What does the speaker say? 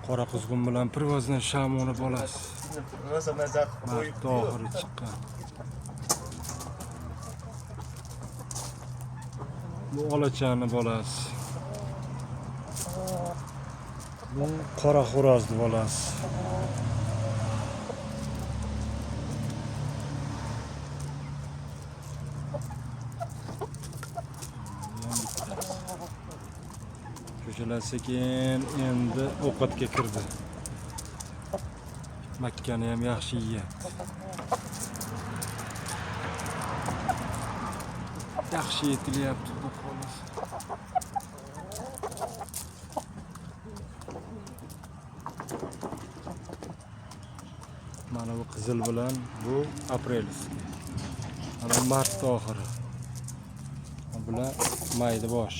Qora quzg'un bilan привозной shamoni bolasi. Rosa maza qilib Martda qo'yibdi. oxiri chiqqan. Bu olachani bolasi. Bu qora xo'rozni bolasi. Bu ham bittasi. Ko'chalar sekin endi ovqatga kirdi. Makkani ham yaxshi yeyapti. Yaxshi yetilyapti, xudo xohlasa. Mana bu qizil bilan bu апрельский. Mana bu mart oxiri. Bular mayda bosh.